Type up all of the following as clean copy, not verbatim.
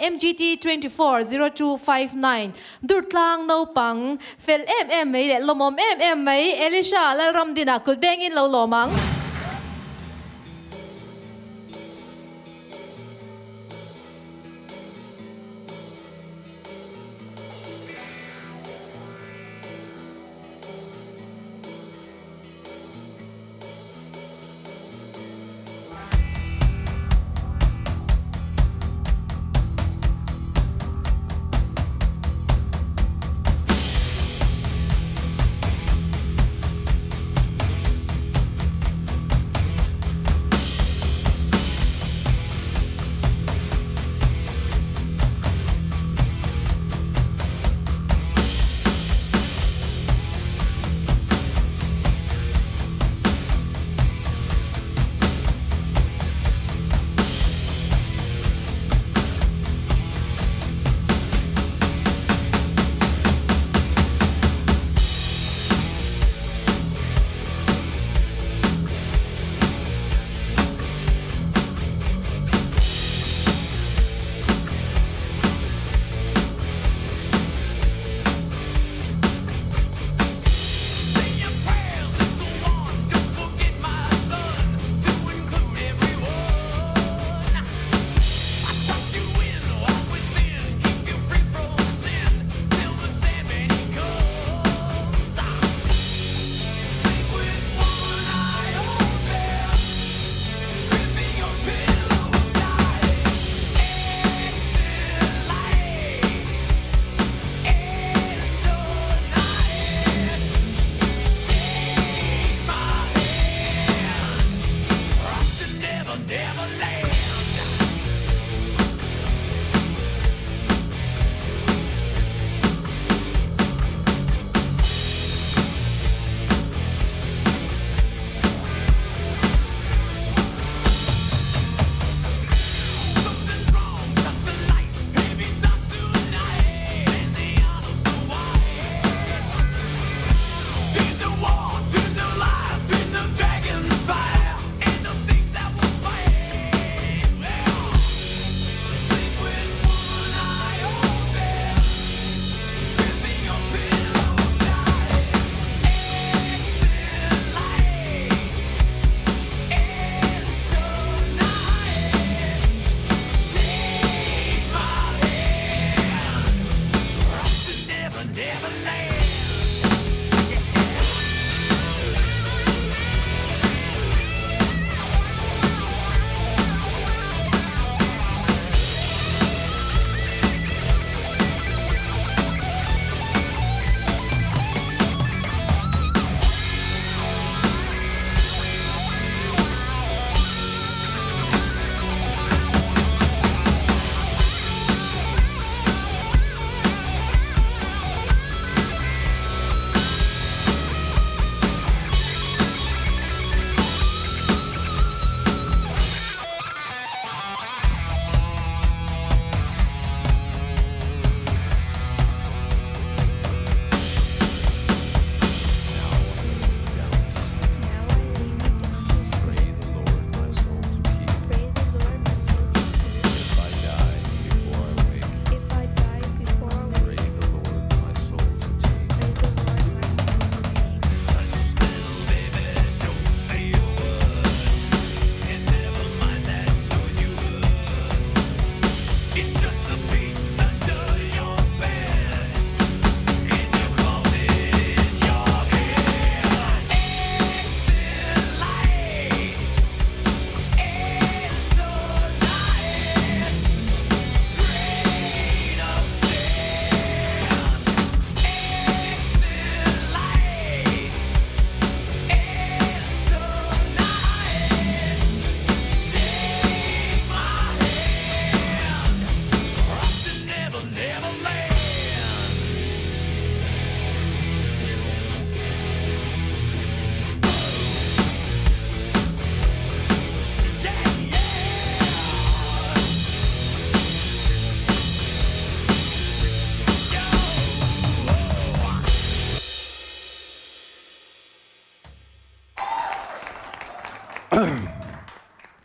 MGT 24 0259 Durtlang naupang fel em em mai leh lawmawm em em mai Elisha Lalramdina kut bengin lo lawm ang.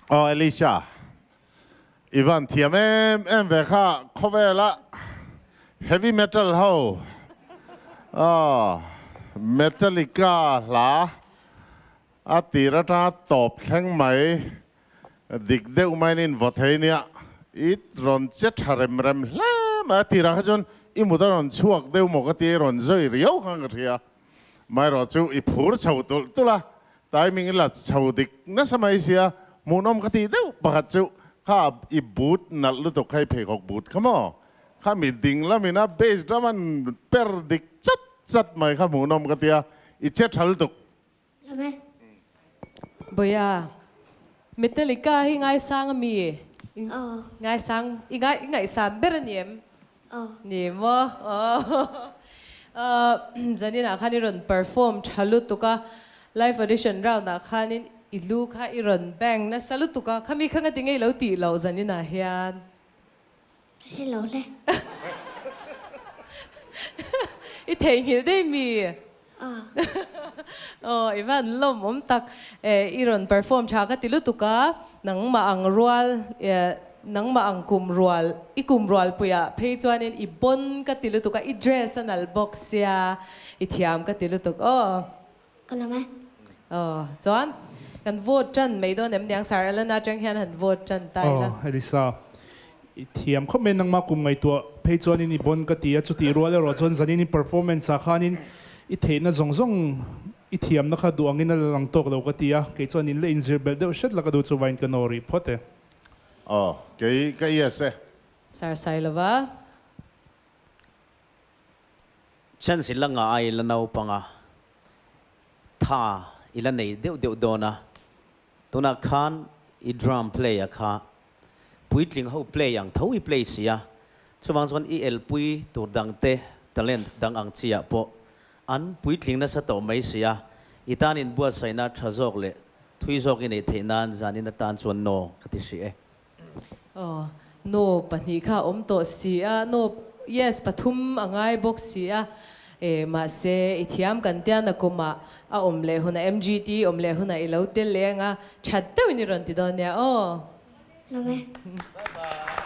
Aw Elisha. I van thiam em em ve kha khawvela heavy metal ho aw Metallica hla a tir atanga tawp thleng mai dik deuh maiin in vaw thei nia i rawn che tha rem rem hle mai a tirah kha chuan i mut a rawn chhuak deuh maw ka tia i rawn zawi riau khan ka hria amaherawh chu i phur chho tulh tulh a Timing i la chho dik nasa mai sia, hmuhnawm ka tih deuh pakhat chu kha i boot nalh lutuk kha i pheikhawk boot kha maw? Kha mi ding lamin a bass drum an per dik chat chat mai kha hmuhnawm ka tia, i che tha lutuk. Love. Boya, Metallica hi ngaisang ami? Aw. Ngaisang, i ngai i ngaihsan ber a ni em? Aw. Ni maw? Aw. Zaninah khan i rawn perform tha lutuk a, live audition round ah khanin i lu kha i rawn bang nasa lutuk a, khami kha ngati ngei lo tih loh zaninah hian? Ka hre lo hle. I theihnghilh daih mi? Aw i van lawm awm tak e i rawn perform tha ka ti lutuk a, nangmah ang rual nangmah ang kum rual i kum rual puiah phei chuanin i bon ka ti lutuk a, i dress a nalh bawk sia i thiam ka ti lutuk aw. Ka lawm e. Aw chuan kan vote tan mai dawn em niang Sir Elena atang hian han vote tan ta ila. Aw Elisa i thiam khawp mai nangmah kum ngaihtuah phei chuanin i bon ka ti a, chutih rual erawh chuan zanin i performance ah khanin i theihna zawng zawng i thiamna kha duh angin a la lang tawk lo ka ti a, kei chuan in la inzir belh deuh hret la ka duh chu vain ka naw rih phawt e. Aw kei ka yes e. Sir Sailova. Chance i la ngah a i la naupang a, tha i la nei deuh deuh dawn a, tunah khan i drum play a kha puitling ho play ang tho i play si a, chuvang chuan i elpui tur dang te talent dang ang chi ah pawh an puitling nasa tawh mai si a, i tan inbuatsaihna tha zawk leh thui zawk i neih theih nan zanin atan chuan no ka ti hrih e. Aw, no pahnih kha a awm tawh si a, no yes pathum a ngai bawk si a, e mahse i thiam kan tia na kumah a awm leh hunah MGT awm leh hunah i lo tel leh anga that deuhin i rawn ti dawn nia aw. Lawm e. Bye bye.